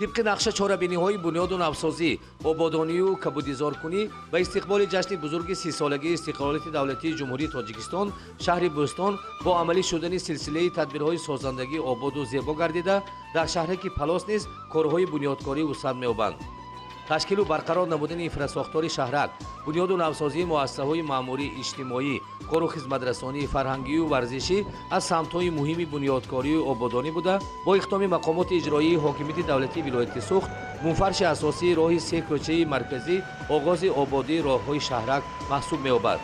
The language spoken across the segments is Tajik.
Тибқи нақша, чорабиниҳои бунёду навсозӣ, ободонию кабудизоркунӣ ба истиқболи ҷашни бузурги 30-солагии истиқлолияти давлатии Ҷумҳурии Тоҷикистон шаҳри Бӯстон бо амалӣ шудани силсилаи тадбирҳои созандагӣ ободу зебо гардида, дар шаҳраки Палос низ корҳои бунёдкорӣ вусъат меёбанд. Ташкилу барқарор намудани инфрасохтори шаҳрак, бунёду навсозии муассисаҳои маъмурӣ, иҷтимоӣ, кору хизматрасонӣ, фарҳангию варзишӣ аз самтҳои муҳими бунёдкорию ободонӣ буда, бо иқдоми мақомоти иҷроии ҳокимияти давлатии вилояти Суғд мунфарши асосии роҳи се кӯчаи марказӣ оғози ободии роҳҳои шаҳрак маҳсуб меёбад.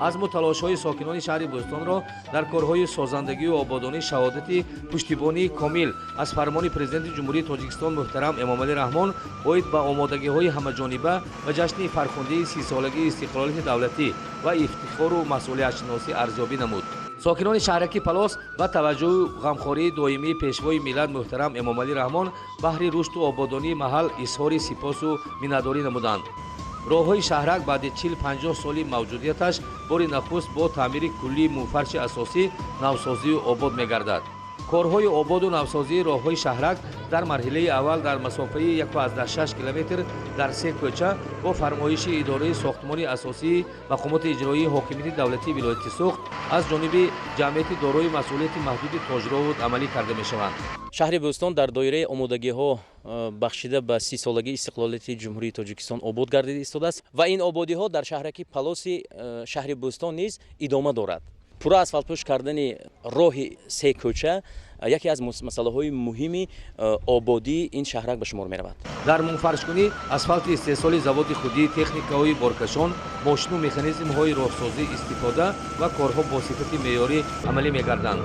Азму талошҳои сокинони шаҳри Бӯстонро дар корҳои созандагию ободонӣ шаҳодати пуштибонии комил аз фармони Президенти Ҷумҳурии Тоҷикистон муҳтарам Эмомалӣ Раҳмон оид ба омодагиҳои ҳамаҷониба ва ҷашни фархундаи 30-солагии истиқлолияти давлатӣ ва ифтихору масъулиятшиносӣ арзёбӣ намуд. Сокинони шаҳраки Палос ба таваҷҷӯҳу ғамхории доимии Пешвои миллат муҳтарам Эмомалӣ Раҳмон баҳри рушду ободонии маҳал изҳори сипосу миннатдорӣ намуданд. Роҳҳои шаҳрак баъди 40-50 соли мавҷудияташ бори нахуст бо таъмири куллии мунфарши асосӣ навсозию обод мегардад. Корҳои ободу навсозии роҳҳои шаҳрак дар марҳилаи аввал дар масофаи 1,6 километр дар се кӯча бо фармоиши идораи сохтмони асосии мақомоти иҷроии ҳокимияти давлатии вилояти Суғд аз ҷониби ҷамъияти дорои масъулияти маҳдуди Тоҷровуд амалӣ карда мешаванд. Шаҳри Бӯстон дар доираи омодагиҳо бахшида ба 30-солагии истиқлолияти Ҷумҳурии Тоҷикистон обод гардида истодааст ва ин ободиҳо дар шаҳраки Палоси шаҳри Бӯстон низ идома дорад. Пурра асфалтпӯш кардани роҳи се кӯча яке аз масъалаҳои муҳими ободии ин шаҳрак ба шумор меравад. Дар мунфаршкунӣ асфалти истеҳсоли заводи худӣ, техникаҳои боркашон, мошину механизмҳои роҳсозӣ истифода ва корҳо бо сифати меъёрӣ амалӣ мегарданд.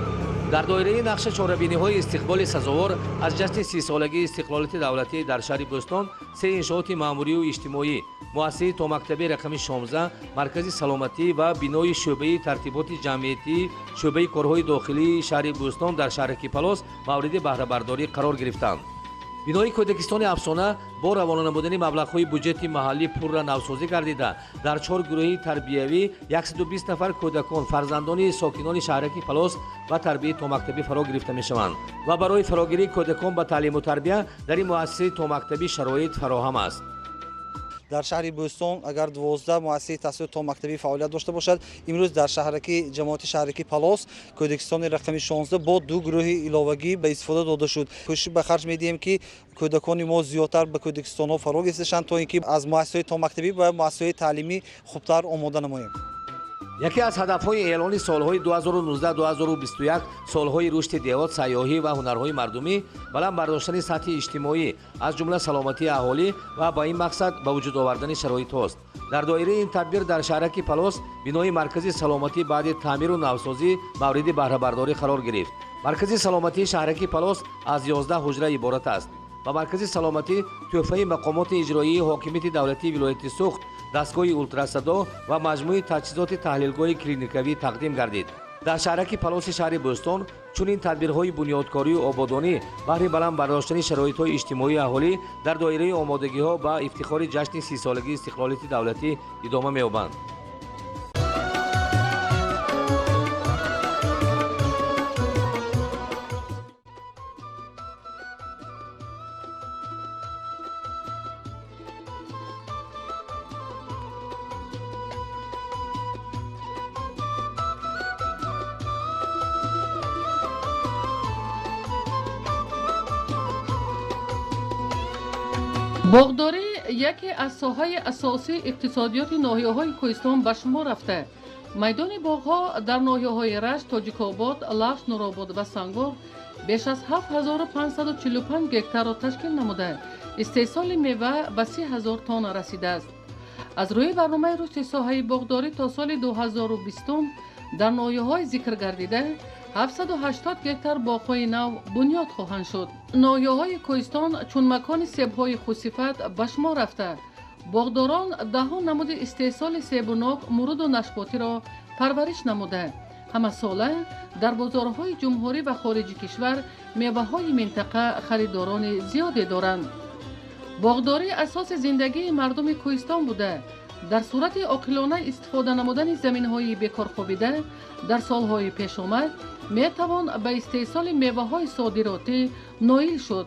Дар доираи нақша чорабиниҳои истиқболи сазовор аз ҷашни 30-солагии истиқлолияти давлатӣ дар шаҳри Бӯстон се иншооти маъмурию иҷтимоӣ, муассисаи томактабӣ рақами 16, маркази саломатӣ ва бинои шӯъбаи тартиботи ҷамъиятии шӯъбаи корҳои дохилии шаҳри Бӯстон дар шаҳраки Палос мавриди баҳрабардорӣ қарор гирифтанд. Бинои кӯдакистони Афсона бо равона намудани маблағҳои буҷети маҳаллӣ пурра навсозӣ гардида, дар чор гурӯҳи тарбиявӣ 120 нафар кӯдакон, фарзандони сокинони шаҳраки Палос, ба тарбияи томактабӣ фаро гирифта мешаванд ва барои фарогирии кӯдакон ба таълиму тарбия дар ин муассисаи томактабӣ шароит фароҳам аст. Дар шаҳри Бӯстон агар 12 муассисаи таҳсилоти томактабӣ фаъолият дошта бошад, имрӯз дар шаҳраки ҷамоати шаҳраки Палос кӯдакистони рақами 16 бо ду гурӯҳи иловагӣ ба истифода дода шуд. Кӯшиш ба харҷ медиҳем, ки кӯдакони мо зиёдтар ба кӯдакистонҳо фаро гирифта шаванд, то ин ки аз муассисаҳои томактабӣ ва муассисаҳои таълимӣ хубтар омода намоем. Яке аз ҳадафҳои эълони солҳои 2019-2021 солҳои рушди деҳот, сайёҳӣ ва ҳунарҳои мардумӣ баланд бардоштани сатҳи иҷтимоӣ, аз ҷумла саломатии аҳолӣ ва ба ин мақсад ба вуҷуд овардани шароитҳост. Дар доираи ин тадбир дар шаҳраки Палос бинои маркази саломатӣ баъди таъмиру навсозӣ мавриди баҳрабардорӣ қарор гирифт. Маркази саломатии шаҳраки Палос аз 11 ҳуҷра иборат аст. Ба маркази саломатӣ тӯҳфаи мақомоти иҷроии ҳокимияти давлатии вилояти Суғд дастгоҳи ултрасадо ва маҷмӯи таҷҳизоти таҳлилгоҳи клиникавӣ тақдим гардид. Дар шаҳраки Палоси шаҳри Бӯстон чунин тадбирҳои бунёдкорию ободонӣ баҳри баланд бардоштани шароитҳои иҷтимоии аҳолӣ дар доираи омодагиҳо ба ифтихори ҷашни 30-солагии истиқлолияти давлатӣ идома меёбанд. Боғдорӣ яке аз соҳаи асосии иқтисодиёти ноҳияҳои кӯҳистон ба шумор рафта, майдони боғҳо дар ноҳияҳои Рашт, Тоҷикобод, Лафш, Нуробод ва Сангвор беш аз 7545 гектарро ташкил намуда, истеҳсоли мева ба 30 000 тонна расидааст. Аз рӯи барномаи рушди соҳаи боғдорӣ то соли 2020 дар ноҳияҳои зикргардида 780 гектар боғҳои нав бунёд хоҳанд шуд. Ноҳияҳои кӯҳистон чун макони себҳои хусифат ба шумор рафта, боғдорон даҳо намуди истеҳсоли себу нок, муруду нашботиро парвариш намуда, ҳамасола дар бозорҳои ҷумҳурӣ ва хориҷи кишвар меваҳои минтақа харидорони зиёде доранд. Боғдорӣ асоси зиндагии мардуми кӯҳистон буда, дар сурати оқилона истифода намудани заминҳои бекорхобида дар солҳои пешомад метавон ба истеҳсоли меваҳои содиротӣ ноил шуд.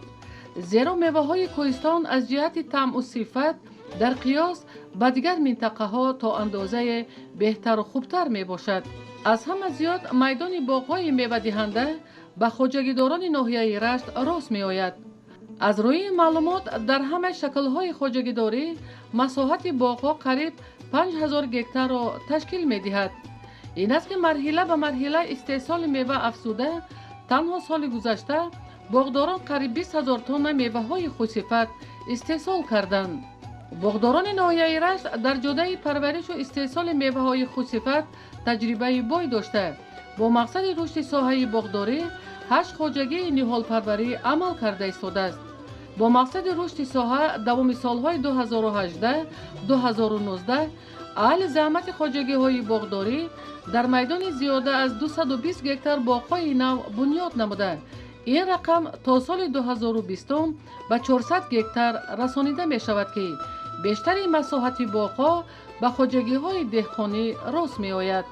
Зеро меваҳои кӯҳистон аз ҷиҳати таъму сифат дар қиёс ба дигар минтақаҳо то андозае беҳтару хубтар мебошад. Аз ҳама зиёд майдони боғҳои мевадиҳанда ба хоҷагидорони ноҳияи Рашт рост меояд. Аз рӯи маълумот дар ҳамаи шаклҳои хоҷагидорӣ масоҳати боғҳо қариб 5000 гектарро ташкил медиҳад. Ин аст, ки марҳила ба марҳила истеҳсоли мева афзуда, танҳо соли гузашта боғдорон қариб 20 000 тонна меваҳои хусифат истеҳсол карданд. Боғдорони ноҳияи Рашт дар ҷодаи парваришу истеҳсоли меваҳои хусифат таҷрибаи бой дошта, бо мақсади рушди соҳаи боғдорӣ 8 хоҷагии ниҳолпарварӣ амал карда истодааст. Бо мақсади рушди соҳа давоми солҳои 2018-2019 аҳли заҳмати хоҷагиҳои боғдорӣ дар майдони зиёда аз 220 гектар боғҳои нав бунёд намуда, ин рақам то соли 2020 ба 400 гектар расонида мешавад, ки бештари масоҳати боғҳо ба хоҷагиҳои деҳқонӣ рост меояд.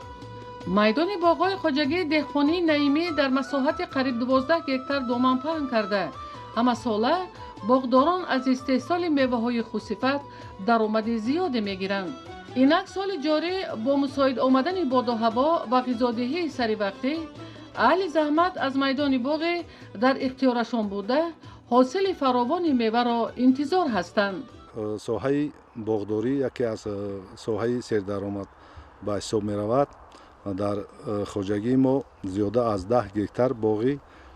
Майдони боғҳои хоҷагии деҳқонии Наимӣ дар масоҳати қариб 12 гектар доман паҳн карда, ҳамасола боғдорон аз истеҳсоли меваҳои хусифат даромади зиёде мегиранд. Инак соли ҷорӣ бо мусоид омадани боду ҳаво ва ғизодиҳии саривақтӣ аҳли заҳмат аз майдони боғе дар ихтиёрашон буда ҳосили фаровони меваро интизор ҳастанд. Соҳаи боғдорӣ яке аз соҳаи сердаромад ба ҳисоб меравад. Дар хоҷагии мо зиёда аз 10 гектар боғи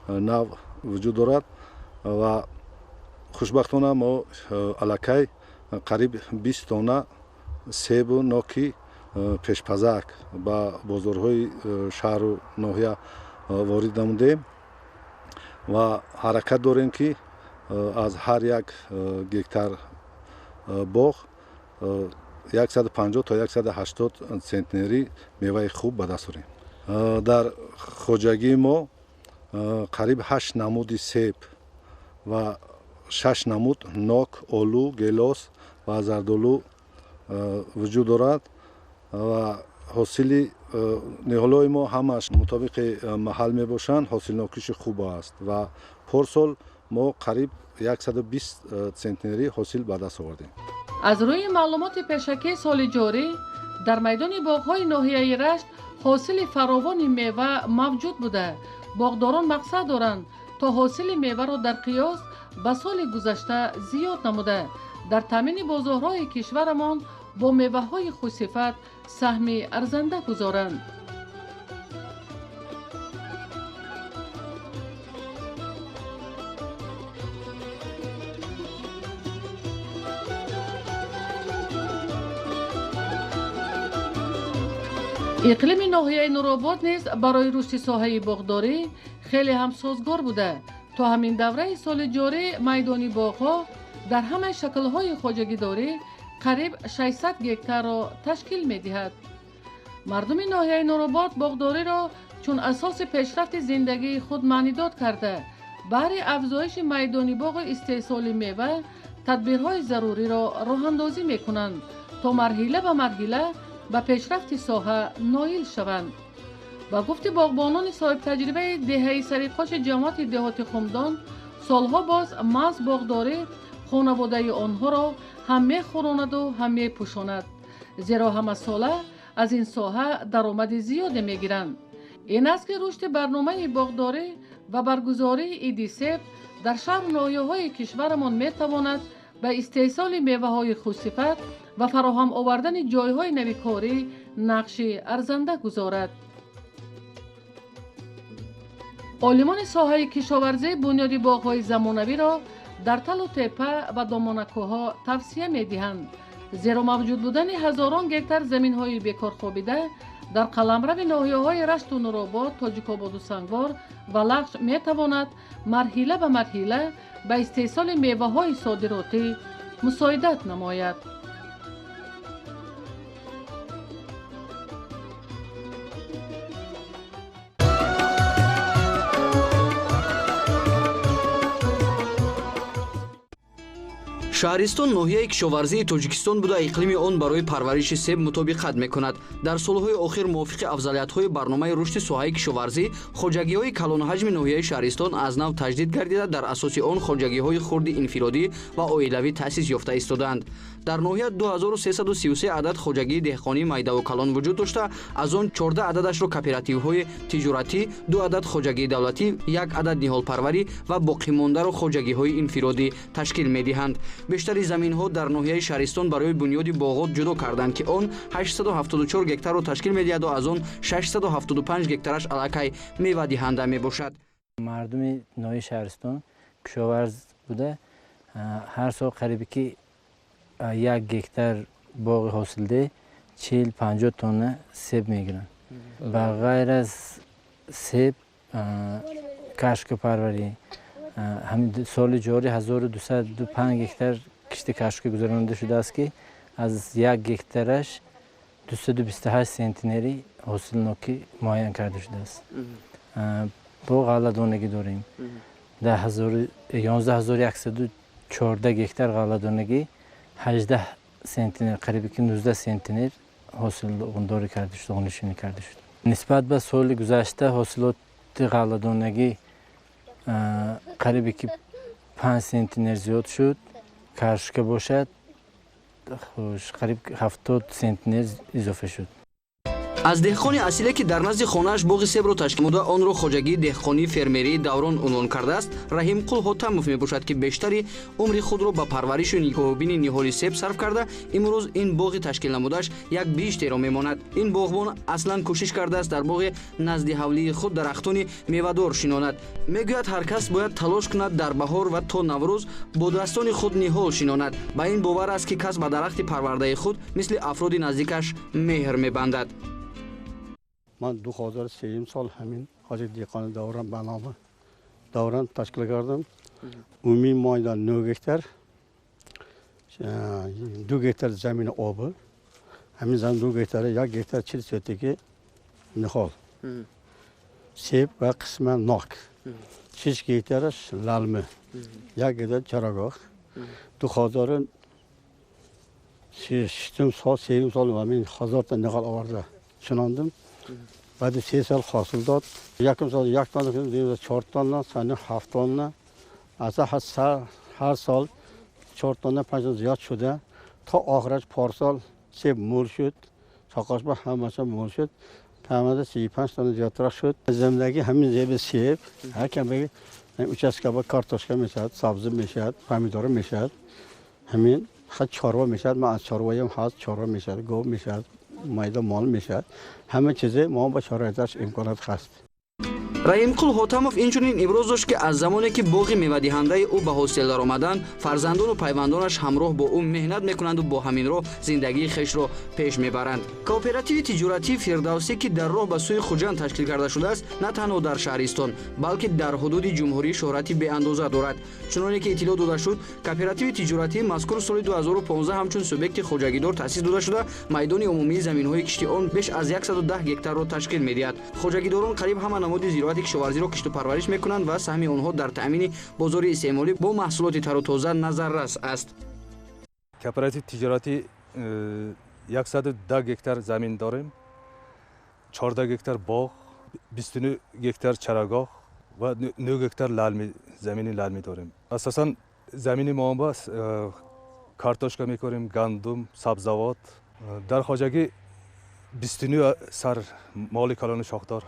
нав вуҷуд дорад ва хушбахтона мо аллакай қариб 20 тонна себу ноки пешпазак ба бозорҳои шаҳру ноҳия ворид намудем ва ҳаракат дорем, ки аз ҳар як гектар боғ 150 то 180 центнери меваи хуб ба даст орем. Дар хоҷагии мо қариб 8 намуди себ ва 6 намуд нок, олу, гелос ва зардолу вуҷуд дорад ва ҳосили ниҳолҳои мо ҳамаш мутобиқи маҳал мебошанд, ҳосилнокиши хуб аст ва порсол мо қариб 120 центнери ҳосил ба даст овардем. Аз рӯи маълумоти пешакии соли ҷорӣ дар майдони боғҳои ноҳияи Рашт ҳосили фаровони мева мавҷуд буда, боғдорон мақсад доранд то ҳосили меваро дар қиёс ба соли гузашта зиёд намуда, дар таъмини бозорҳои кишварамон бо меваҳои хусифат саҳми арзанда гузоранд. Иқлими ноҳияи Нуробод низ барои рушди соҳаи боғдорӣ хеле ҳам созгор буда, то ҳамин давраи соли ҷорӣ майдони боғҳо дар ҳамаи шаклҳои хоҷагидорӣ қариб 600 гектарро ташкил медиҳад. Мардуми ноҳияи Нуробод боғдориро чун асоси пешрафти зиндагии худ маънидод карда, баҳри афзоиши майдони боғу истеҳсоли мева тадбирҳои заруриро роҳандозӣ мекунанд, то марҳила ба марҳила ба пешрафти соҳа ноил шаванд. Ба гуфти боғбонони соҳибтаҷрибаи деҳаи Сариқоши ҷамоати деҳоти Хумдон, солҳо боз маҳз боғдорӣ хонаводаи онҳоро ҳам мехӯронаду ҳам мепӯшонад, зеро ҳамасола аз ин соҳа даромади зиёде мегиранд. Ин аст, ки рушди барномаи боғдорӣ ва баргузории иди себ дар шаҳру ноҳияҳои кишварамон метавонад ба истеҳсоли меваҳои хусифат ва фароҳам овардани ҷойҳои нави корӣ нақши арзанда гузорад. Олимони соҳаи кишоварзӣ бунёди боғҳои замонавиро дар талу тепа ва домонакӯҳҳо тавсия медиҳанд, зеро мавҷуд будани ҳазорон гектар заминҳои бекор хобида дар қаламрави ноҳияҳои Рашту Нуробод, Тоҷикободу Сангвор ва Лахш метавонад марҳила ба марҳила ба истеҳсоли меваҳои содиротӣ мусоидат намояд. Шаҳристон ноҳияи кишоварзии Тоҷикистон буда, иқлими он барои парвариши себ мутобиқат мекунад. Дар солҳои охир мувофиқи афзалиятҳои барномаи рушди соҳаи кишоварзӣ хоҷагиҳои калонҳаҷми ноҳияи Шаҳристон аз нав таҷдид гардида, дар асоси он хоҷагиҳои хурди инфиродӣ ва оилавӣ таъсис ёфта истодаанд. Дар ноҳия 2333 адад хоҷагии деҳқонии майдаву калон вуҷуд дошта, аз он 14 ададашро кооперативҳои тиҷоратӣ, 2 адад хоҷагии давлатӣ, 1 адад ниҳолпарварӣ ва боқимондаро хоҷагиҳои инфиродӣ ташкил медиҳанд. Бештари заминҳо дар ноҳияи Шаҳристон барои бунёди боғот ҷудо карданд, ки он 874 гектарро ташкил медиҳаду аз он 675 гектараш аллакай мевадиҳанда мебошад. Мардуми ноҳияи Шаҳристон кишоварз буда, ҳар сол қарибе ки 1 гектар боғи ҳосилдеҳ 40-50 тонна себ мегиранд. Ба ғайр аз себ кашкапарварӣ ҳамин соли ҷорӣ 1205 гектар кишти кашка гузаронида шудааст, ки аз 1 гектараш 228 сентнери ҳосилнокӣ муайян карда шудааст. Бо ғалладонагӣ дорем 11114 гектар ғалладонагӣ 18 сентнер, қариби ки 19 сентнер ҳосилдорӣ карда шуд, ғунишинӣ карда шуд. Нисбат ба соли гузашта ҳосилоти ғалладонагӣ қариби ки 5 сентнер зиёд шуд, кашка бошад қариб 70 сентнер изофа шуд. Аз деҳқони асиле, ки дар назди хонааш боғи себро ташкил намуда, онро хоҷагии деҳқонии фермерии Даврон унвон кардааст, Раҳимқул Ҳотамов мебошад, ки бештари умри худро ба парваришу нигоҳубини ниҳоли себ сарф карда, имрӯз ин боғи ташкил намудааш як биҳиштеро мемонад. Ин боғбон аслан кӯшиш кардааст дар боғи назди ҳавлии худ дарахтони мевадор шинонад. Мегӯяд, ҳар кас бояд талош кунад дар баҳор ва то Наврӯз бо дастони худ ниҳол шинонад. Ба ин бовар аст, ки кас ба дарахти парвардаи худ мисли афроди наздикаш меҳр мебандад. Ман 2003 сол ҳамин хоҷаги деҳқони Даврон ба номи Даврон ташкил кардам. Умумий майдон 9 гектар, 2 гектар замини оби, ҳамин замин 2 гектар, 1 гектар 40 сотики ниҳол, себ ва қисман нок, 6 гектараш лалми, 1 гектар чарогоҳ. 2006 сол, 3 сол ҳамин 1000 та ниҳол оварда шинондим. Баъди 3 сол ҳосил дод. Якум сол 1 тонна, дуюм сол 4 тонна, сеюм 7 тонна. Аса ҳар сол 4 тонна, 5 тонна зиёд шуда то охираш порсол себ мӯл шуд. Чоқошба ҳамаша мӯл шуд. Камада 35 тонна зиёдтарак шуд. Зиндагӣ ҳамин зеби себ, ҳар кам беги участка ба картошка мешавад, сабзӣ мешавад, помидор мешавад. Ҳамин ҳад чорва мешавад. Ман аз чорваям ҳаст, чорва мешавад, гов мешавад, майда мол мешавад. Ҳама чизе мо ба шароиташ имконот ҳаст. Раҳимқул Ҳотамов инчунин иброз дошт, ки аз замоне ки боғи мевадиҳандаи ӯ ба ҳосил даромаданд, фарзандону пайвандонаш ҳамроҳ бо ӯ меҳнат мекунанду бо ҳамин роҳ зиндагии хешро пеш мебаранд. Кооперативи тиҷоратии Фирдавсӣ, ки дар роҳ ба сӯи Хуҷанд ташкил карда шудааст, на танҳо дар шаҳристон, балки дар ҳудуди ҷумҳурӣ шӯҳрати беандоза дорад. Чуноне ки иттилоъ дода шуд, кооперативи тиҷоратии мазкур соли 2015 ҳамчун субъекти хоҷагидор таъсис дода шуда, майдони умумии заминҳои кишти он беш аз 110 гектарро ташкил медиҳад. Хоҷагидорон қариб ҳама намуди зироати кишоварзиро кишту парвариш мекунанд ва саҳми онҳо дар таъмини бозори истеъмолӣ бо маҳсулоти тару тоза назаррас аст. Кооператив тиҷоратӣ 110 гектар замин дорем, 14 гектар боғ, 29 гектар чарогоҳ ва 9 гектар лалми, замини лалми дорем. Асосан замини мо картошка мекорем, гандум, сабзавот. Дар хоҷагӣ 29 сар моли калони шохдор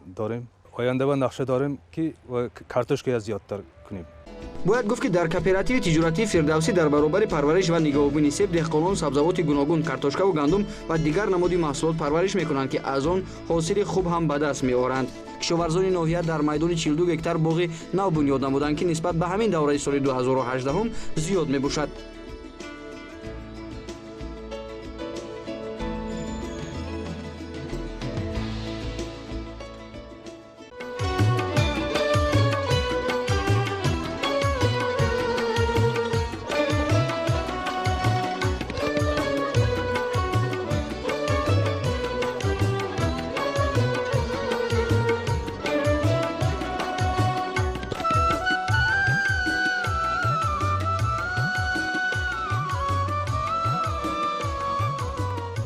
дорем. Оянда ба нақша дорем, ки картошкая зиёдтар кунем. Бояд гуфт, ки дар кооперативи тиҷоратии Фирдавсӣ дар баробари парвариш ва нигоҳубини себ деҳқонон сабзавоти гуногун, картошкаву гандум ва дигар намуди маҳсулот парвариш мекунанд, ки аз он ҳосили хуб ҳам ба даст меоранд. Кишоварзони ноҳия дар майдони 42 гектар боғи нав бунёд намуданд, ки нисбат ба ҳамин давраи соли 2018 зиёд мебошад.